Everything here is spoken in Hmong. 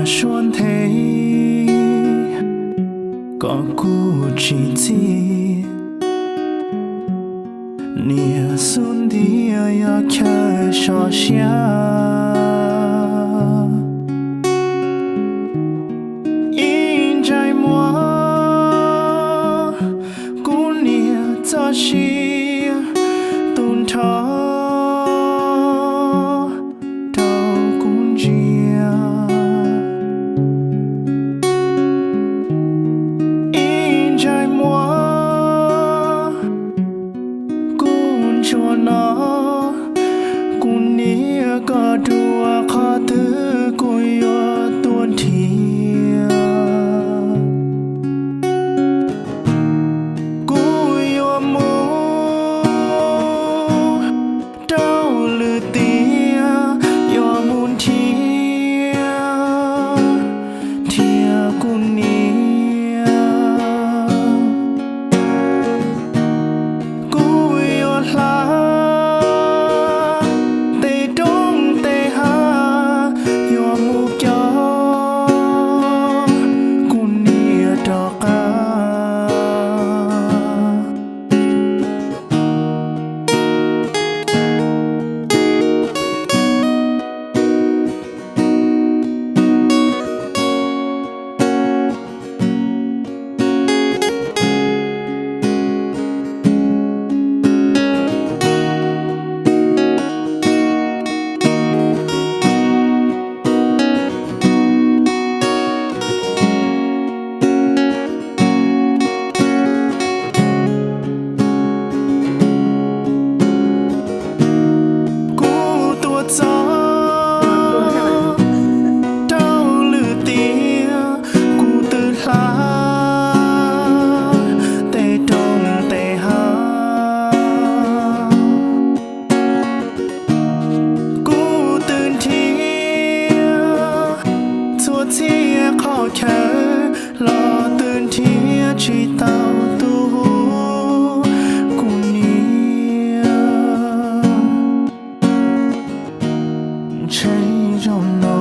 suav nthe kom kuv tsis txim. Niam xub ntiag yog chaw sov siab, ib ntsais muag kuv niam txoj sia tu nrho rau kuv ntsia. Ib ntsais muag kuv ntsuag no, kuv niam koj dua qhov twg kuv yuav tuaj nrhiav. Kuv yuav mus rau lwm tiam, yuav mus nrhiav nrhiav kuv niam. Kuv yuav hla tej roob tej hav, yuav mus coj kuv niam rov qab. Kuv tuaj txog rau lwm tiam, kuv twb hla tej roob tej hav. Kuv twb nrhiav txhua txhia qhov chaw los twb nrhiav tsis tau tus kuv niam. Ntshe zaum no